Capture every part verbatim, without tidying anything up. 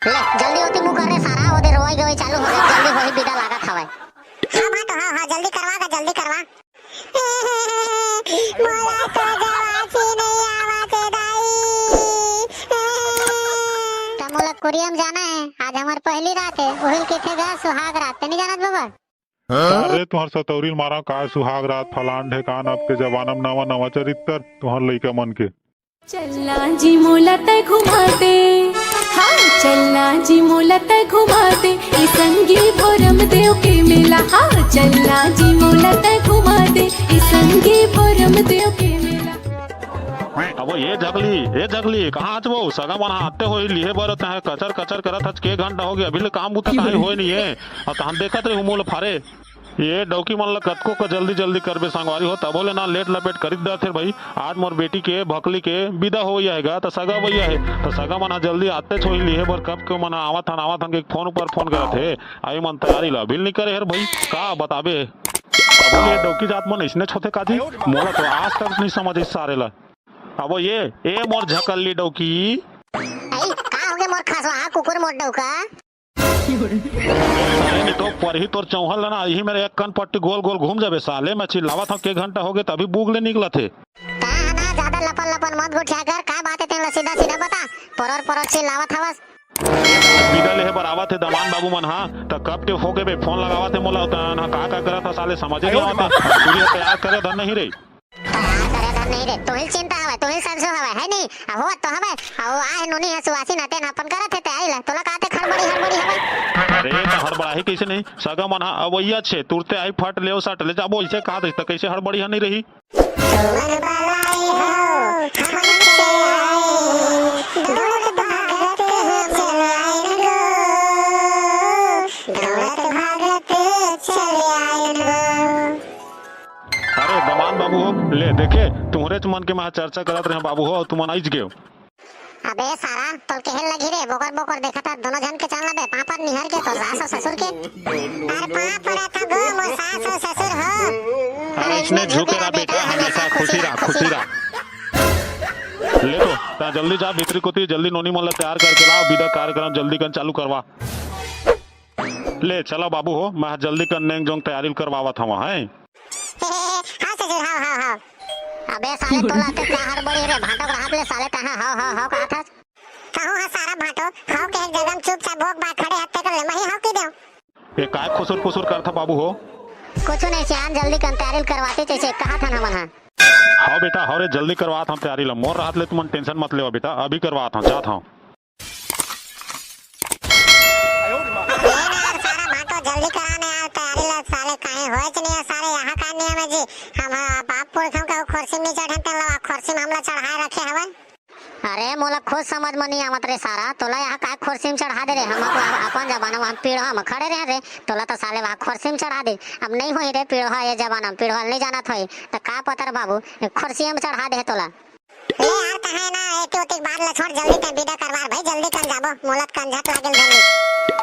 ले, जल्दी ओती मुंह कर रे सारा, ओदे रोई गवई चालू हो गे, जल्दी होही बिदा लागत हवय। हाँ भाटो, हाँ, हाँ, जल्दी करवा गा, जल्दी करवा। मोला तो गवासी नहीं आवत हे दाई। त मोला कुरिया म जाना हे, आज हमर पहली रात हे, उहिल किथे गा सुहाग रात, ते नहीं जानत बबा? अरे तुहर सतौरी मारा काय सुहाग रात फलान ढेकान, अब के जमाना म नवा नवा चरित्र तुहर लइका मन के। चलना जी मोला तै घुमा दे, हाँ चलना जी मोला तै घुमा दे, ए संगी भोरम देव के मेला, हाँ चलना जी मोला तै घुमा दे, ए संगी भोरम देव के मेला। अब ये झगली, ए झगली, कहाँ हच वो? सगा मन आते होही लिहे बर, तहे कचर कचर करत हच, के घंटा होगे, अभी ले काम बुता काहे होय नहीं हे? अउ तहन देखत रहे मुंह ल फारे। ये डौकी मन ल कतको क जल्दी जल्दी करबे संगवारी हो, तभो ले ना लेट लपेट करित जाथे भाई। आज मोर बेटी के भकली के बिदा होवइया हे गा, त सगा अवइया हे, त सगा मन ह जल्दी आतेच होही लिहे बर, कब के मन ह आवत हन, आवत हन के फोन ऊपर फोन करत हे। अउ ये मन तैयारी ल अभी ले नइ करे हे रे भाई, का बताबे। तभो ले डौकी जात मन अइसनेच होथे काजी, मोला तो आज तक नइ समझ आइस सारे ल। अबो ये, ए मोर झकल्ली डौकी। आई, का होगे मोर खसवा, कुकुर मोर डौका? अरे नहीं तो परही तोर चौहल ल ना, इही मेरे एक कन पट्टी गोल गोल घूम जाबे साले। मैं चिल्लावत हंव, के घंटा होगे त अभी बूक ले निकलत हे। तैं ह ना ज्यादा लपन लपन मत गोठिया कर, का बात हे तेन ल सीधा सीधा बता। परर परर चिल्लावत हवस। बिदा लेहे बर आवत हे दमान बाबू मन, हाँ, त कब के होगे बे, फोन लगावत हे मोला, तैं ह का का करत हस साले, समझे नहीं आवत हे। टूरी ह तैयार करे धन नहीं रे। तैयार करे धन नहीं रे, तोहिल चिंता हवय, तोहिल संसो हवय, है नहीं? अब होवत तो हवय, अउ आ हे नोनी ह सुवासिन ह, तेन अपन करत हे तैयारी ला, तोला काते हड़बड़ी हड़बड़ी हवय। अरे, त हड़बड़ाही कइसे नहीं? सगा मन ह अवइया छे, तुरते आई फट लेव सट ले जाबो, अइसे कहा दे, त कइसे हड़बड़ी ह नहीं रही? तुमन बलाई हो, हमन से आए, दौड़त भागत हो चल आए गो, दौड़त भागत चल आए गो। अरे दमान बाबू हो, ले देखे, तुहरेच मन के मैं चर्चा करत रहे बाबू हो, तुमन आइज गेव। अबे सारा, तोल केहे लगही रे, बोकर बोकर देखत हा, दोनों झन के चल ना बे, पापड़ निहर के, तोर सास अउ ससुर के। अरे पाँव पड़त हा गो, मोर सास अउ ससुर हो। अरे इसने झुके रहा बेटा, हमेशा खुशी रहा, खुशी रहा। ले तो, ता जल्दी जा भीतरी कोती, जल्दी नोनी मन ला तैयार करके लाव, बिदा कार्यक्रम जल्दी कन चालू करवा। ले चला बाबू हो, मैं जल्दी कन नेंग जोंग तैयारी करवावत हवा, हैं? हाँ ससुर, हाँ, हाँ, हाँ। अबे साले तोला ते का हड़बड़ी रे, भांटो के रहत ले साले तहाँ हाँ, हाँ, हाँ कहत हस। कहूँ हाँ सारा भांटो, हाँ के एक जगह में चुपचाप भोग बात खड़े हत्ते कर ले, मही हाँ की देव। ये काय खुसुर फुसुर करथा बाबू हो? कुछ नहीं सियान, जल्दी कन तैयारी करवाती जैसे कहत हन हमन हा। हाँ बेटा, हाँ रे, जल्दी करवात हम तैयारी ला, मोर रहत ले तुमन tension मत लेवा बेटा, अभी करवात हम, जात हम। अरे ना यार, सारा भांटो जल्दी करा ना यार, तैयारी ला साले काहे होएच नहीं है सारे, यहाँ का नियम है जी? हम आप, आप पुरखम का खुर्सी में चढ़न तेन ला खुर्सी में हमला चढ़ाए रखे हवन। अरे मोला खुद समझ में नहीं आवत रे सारा, तोला यहाँ काय खुर्सी में चढ़ा दे रे? हम अपन, अपन जमाना में हम पीढ़ा में खड़े रहे रे, तोला तो साले वहाँ खुर्सी में चढ़ा दे। अब नहीं होई रे पीढ़ा ये जमाना में, पीढ़ा नहीं जानत होई, तो का पता रे बाबू, खुर्सी में चढ़ा दे तोला। ले यार, तहे ना एती ओती के बात ल छोड़, जल्दी तैं बिदा करवार भाई, जल्दी कन जाबो, मोलत कंझट लागेल धनी।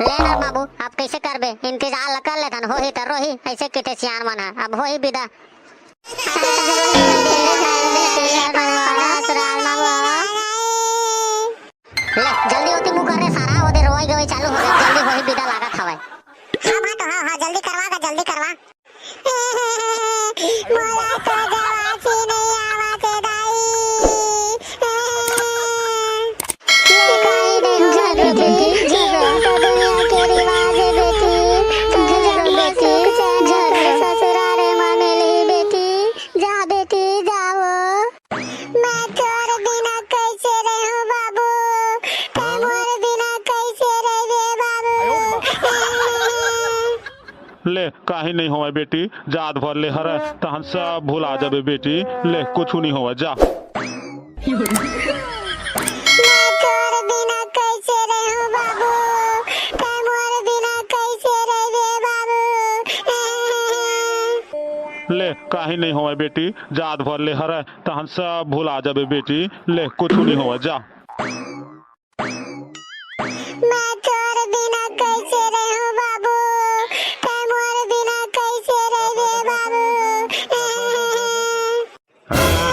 ले ना बाबू, अब कैसे करबे? इंतजार ल कर ले धन, होही त रोही, ऐसे किथे सियान मन ह, अब होही बिदा। ले, जल्दी ओती मुंह कर रे सारा, ओदे रोई गवई चालू हो गे, जल्दी होही बिदा लागत हवय। हाँ भाटो, हाँ, हाँ, जल्दी करवा गा, जल्दी करवा। मोला तो गवासी नहीं आवत हे दाई। ले काई नहीं होवय बेटी, ये तो दुनिया के रिवाज हे बेटी। तोर बेटी ससुरारे म मिलही बेटी, जा बेटी जाओ। मैं तोर बिना कैसे रहूं बाबू, तै मोर बिना कैसे रहिबे बाबू। ले, काहीं नहीं होवय बेटी, जात भर ले हरय, तहन सब भुला जाबे बेटी। ले, कुछु नहीं होवय, जा। मैं तोर बिना कैसे रहूं बाबू, तै मोर बिना कैसे रहिबे बाबू। ले, काहीं नहीं होवय बेटी, जात भर ले हरय, तहन सब भुला जाबे बेटी। ले, कुछु नहीं होवय, जा। मैं तोर बिना कैसे रहूं बाबू, तै मोर बिना कैसे रहिबे बाबू।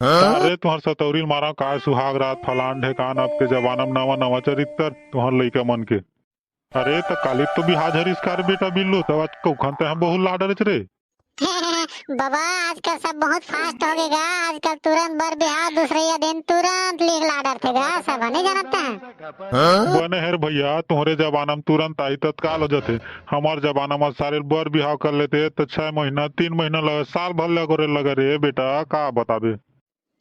अरे तुहर सतौरी मारा, काय सुहाग रात फलान ढेकान, अब के जमाना म नवा नवा चरित्तर तुहर लइका मन के। अरे त काली तो बिहाव हरिस का रे बेटा बिल्लू, त आज कउखन ते ह बहुत लाडरच रे। बबा, आजकल सब बहुत fast हो गे गा। आजकल तुरंत बर बिहाव, दूसरे या दिन तुरंत लिख ला डरथे गा, सब नहीं जानत हैं। बने हेर भैया, तुहरे जमाना म तुरंत आही, तत्काल हो जाथे। हमार जमाना म सारे बर बिहाव कर लेते त छह महीना, तीन महीना लगे, साल भर लगे रे, लगे रे बेटा, का बताबे।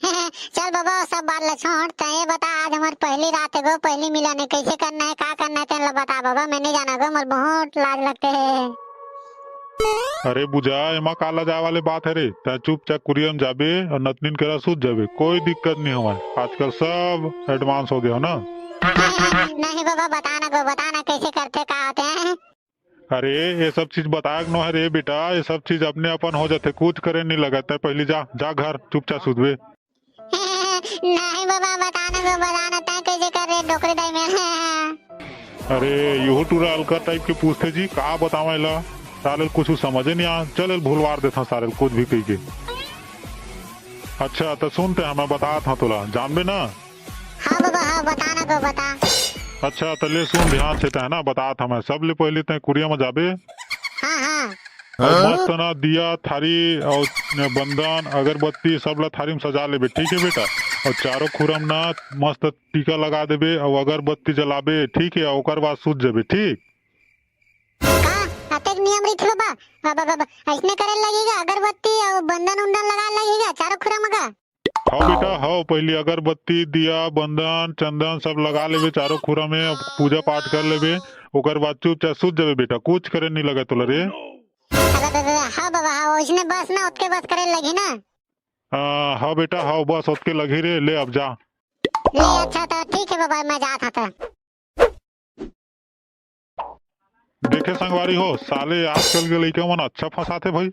चल बबा, वो सब बात ला छोड़, तैं ये बता, आज हमार पहली रात है गो, पहली मिलन है, कैसे करना है, का करना है, तेन ला बता बबा, मैं नहीं जाना गो, मोर बहुत लाज लगते है। अरे बुझा, एमा का लजाए वाले बात है रे, तैं चुपचाप कुरिया म जाबे और नतनीन करा सूत जाबे, कोई दिक्कत नहीं होवय, आजकल सब advance हो गया हो ना। नहीं बबा, बता ना गो, बता ना कैसे करथे, का होथे हैं? अरे, ये सब चीज बताए के नो है रे बेटा, ये सब चीज अपने अपन हो जाथे, कुछ करे नहीं लगत है। पहली जा, जा घर, चुपचाप सुतबे। नहीं बबा, बता ना गो, बता ना, तैं कैसे कर रे डोकरी दाई में? अरे, यहू टूरा अलकर type के पूछथे जी, का बतावा एला? साले ल कुछ समझे नहीं आ, चल एल भुलवार देथा साले ल कुछ भी कही के। अच्छा, त सुन तैं, मैं बतात हूँ तोला, जानबे ना? हाँ बबा, हाँ, बता ना गो, बता। अच्छा, त ले सुन ध्यान से, तैं ना बतात हूँ मैं। सबले पहले तैं कुरिया म जाबे। हाँ, हाँ। और हाँ? मस्त ना दिया, थारी और बंदन, अगरबत्ती सब ला थारी म सजा लेबे, ठीक है बेटा? और चारों खुरम ना मस्त टीका लगा देबे और अगरबत्ती जलाबे, ठीक है? ओकर बाद सूत जाबे, ठीक? का अतेक नियम रहिथे बबा? अब, अब, अब, अइसने करे लगही गा, अगरबत्ती और बंदन उंदन लगा लगही गा, चारों खुरम गा? हव बेटा, हव, पहली अगरबत्ती, दिया, बंदन, चंदन सब लगा लेबे चारों खुरा में, अब पूजा पाठ कर लेबे, ओकर बाद चुपचाप सूत जाबे बेटा, कुछ करे नहीं लगे तोला रे। अरे, अरे, अरे, हाँ बबा, हाँ, ओइसने बस ना, ओतके बस करे लगही ना। आ, हाँ बेटा, हाँ, बस ओतके लगही रे, ले अब जा। ले, अच्छा, तो ठीक है बबा, मैं जात हूँ तो। देखे संगवारी हो, साले आजकल के लइका मन अच्छा फंसाथे भाई।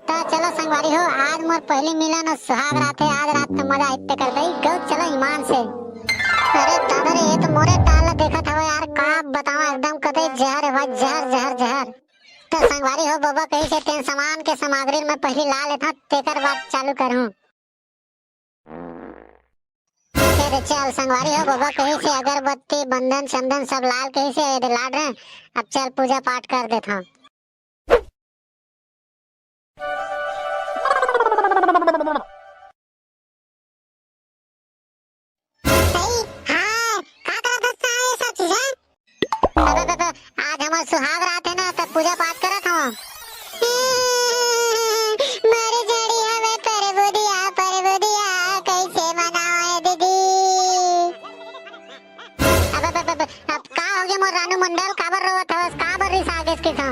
त चलो संगवारी हो, आज मोर पहली मिलन और सुहाग रात है, आज रात तो मजा आते कर दई गौ, चलो ईमान से। अरे दादा रे, ये तो मोरे टाल ला देखत हवे यार, का बतावा, एकदम कतई जहर है भाई, जहर, जहर, जहर। तो संगवारी हो, बबा कही से तेन सामान के सामग्री में पहली ला लेता, तेकर बाद चालू करूँ। चल, चल, संगवारी हो, बबा कही से अगरबत्ती, बंदन, चंदन सब लाल कही से, ये दे लाड रहे। अब चल, पूजा पाठ कर देता हूँ। सही, हाँ, का करत हस, का ये सब चीज है? अब, अब, अब, आज हमर सुहाग रात है ना, तब पूजा पाठ करत हूँ। मर जड़ी हवे परबुदिया, परबुदिया, कैसे मनावे दीदी? अब, अब, अब, अब, अब का हो गया मोर रानू मंडल, काबर रोवत हवस, काबर रिसा गेस के था?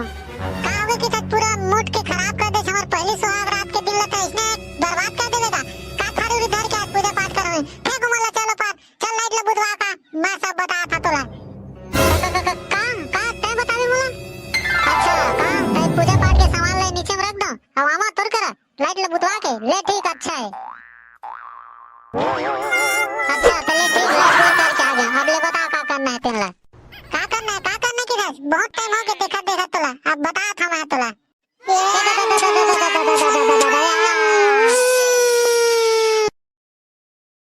का हो गया कि तक पूरा mood के खराब कर देस, हमर पहली सुहाग रात के दिन ला तो इसने बर्बाद कर देवे का? का थारी उरी धर के आज पूजा पाठ करवे? फेंक उमन ला, चलो पार, चल लाइट ला बुझवा का, मैं सब बता था तोला। का, का, का, का, का, तैं बताबे मोला? अच्छा, का, तैं पूजा पाठ के सामान ला नीचे में रख दो, अब आवा तोर करा। लाइट ल बुतवा के ले, ठीक, अच्छा है। अच्छा, त ले, ठीक, लाइट बंद करके आ गया। अब ले बता, का करना है तेन ला? का करना है, का करना है कि बस? बहुत टाइम हो गया देखत देखत।